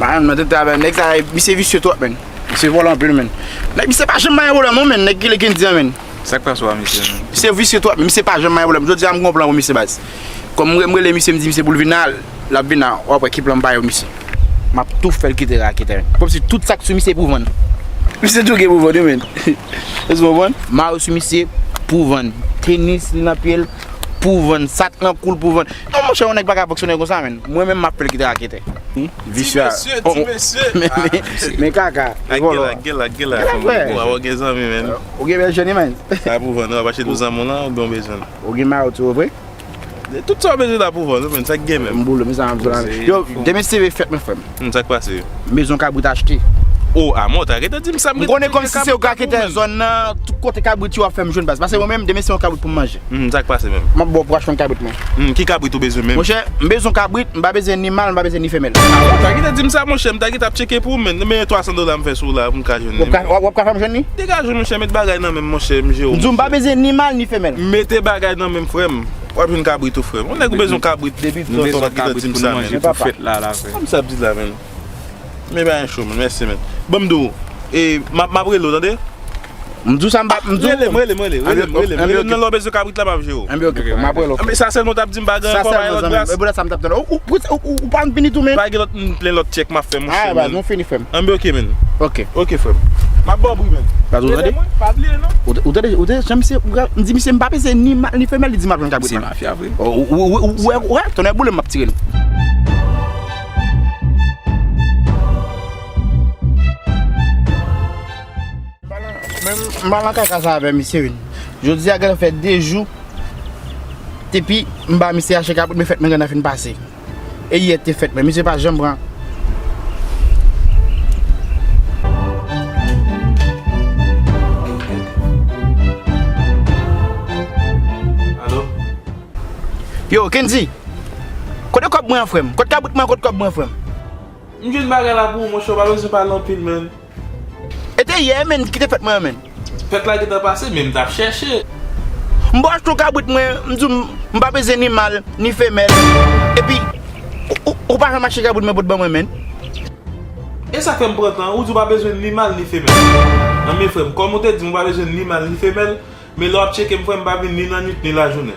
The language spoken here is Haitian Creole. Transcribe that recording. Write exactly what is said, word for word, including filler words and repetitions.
Man, mwen te travay, nèg sa, misye visye twòp, menn. Misye vòlè anpil, menn. Nèg, misye pa janm bay pwoblèm, non, menn. Nèg ki le Kendy an, menn. Sa k pase a misye, menn? Misye visye twòp, misye pa janm bay pwoblèm. Jodi a, m gon plan pou misye, baz. Kòm m re-, m rele misye, m di misye pou l vin la, l ap vin la. W ap wè ki plan m ba yo, misye. M ap tou fè l kite raketè, menn. Kòmsi tout sa k sou misye pou vann. Misye tou gen pou vann, wi, menn. Èske w konprann? Mayo sou misye pou vann. Tenis li nan pye l pou vann. Sa k nan kou l pou vann. Non, monchè, yon nèg pa ka fonksyone konsa, menn. Mwen menm, m ap fè l kite raketè. Hmm? Visye a. Ti mesye, ti mesye. Men, men, men kaka. Ak gèl, ak gèl, ak gèl la. Gèl la, frè. Ou gen zanmi, menn. Ou gen bèl jèn, menn. Sa pou vann, w ap achte dou zanmi w lan, oubyen w bezwen l? Ou gen mayo tou, vre? Tout sa w bezwen la pou vann, menn, sa k gen menm. M boule, men sa m ap di w la. Yo, demen se fèt mwen, frè m. Hmm, sa k pase? M bezwen kabrit achte. O, a, mwen, ta rete di m sa, m konnen kòmsi se yon raketè zòn nan, tout kote kabrit yo ap fè m jwenn baz. Paske mwen menm, demen se yon kabrit pou m manje. Hmm, sa k pase menm? M ap ba w pou achte yon kabrit mwen. Hmm, ki kabrit ou bezwen menm? Monchè, m bezwen kabrit, m pa bezwen ni mal, m pa bezwen ni femèl. A, mwen, ta rete di m sa, monchè, m ta rete ap tcheke pou ou, menn. Men twa san dola m fè sou ou la, pou m ka jwenn li. W ap ka, w ap ka fè m jwenn li? Degaje w, monchè, met bagay nan men m, monchè, m jere w. M di w m pa bezwen ni mal, ni femèl. Mete bagay nan men m, frè m. W ap jwenn kabrit ou, frè m. Yon nèg ou bezwen kabrit. Depi m bezwen kabrit pou nou manje pou fèt la, la, frè. Kòm sa ap di la, menn. Men bagay cho, menn. Mèsi, menn. Ban m di w, e, m ap, m ap rele w, tande? M di w sa, m pa, m di w. Rele m, rele m, rele m, rele m, rele m. Rele m nan lè w bezwen kabrit la, m ap jere w. Anben, oke, frè m, m ap rele w. Anben, sa sèlman w t ap di m, pa gen ankò, pa gen lòt bras. E, brother, sa m t ap tann. Ou, ou, ou, ou pa vin pini tou, menn? Pa gen lòt, m, plen lòt tchèk m ap fè, monchè, menn. Ah, baz, nou fini, frè m. Anben, oke, menn. Oke. Oke, frè m. M ap ba w bri, menn. Baz, ou tande? Pa bliye, non. Ou te, ou tande, ou tande jan misye, m di misye m pa bezwen ni mal ni femèl, li di m ap jwenn kabrit mwen. Se mafya vre. Ou, ou, ou, ou, ou, ou, ou, tonnè boule m ap tire l. Men m pa nan kaka sa avè misye, wi. Jodi a, gentan fè de jou depi m ba misye achte kabrit, men fèt mwen gentan fin pase. E yè te fèt mwen, misye pa janm pran. Alo? Yo, Kendy! Kote kòb mwen an, frè m? Kote kabrit mwen an? Kote kòb mwen an, frè m? M jwenn bagay la pou ou, monchè, w pa bezwen pale anpil, menn. E te yè, menn, ki te fèt mwen an, menn. Fèt la gentan pase, men m t ap chèche. M ba w achte yon kabrit mwen, m di w m, m pa bezwen ni mal, ni femèl. Epi, ou, ou, ou pa janm achte kabrit mwen pou t ban mwen, menn. E sa k fè m pran tan, ou di w pa bezwen ni mal, ni femèl. Anben, frè m, kòm ou te di m ou pa bezwen ni mal, ni femèl, men lè w ap tcheke m, frè m, pa vin ni nan nwit, ni lajounen.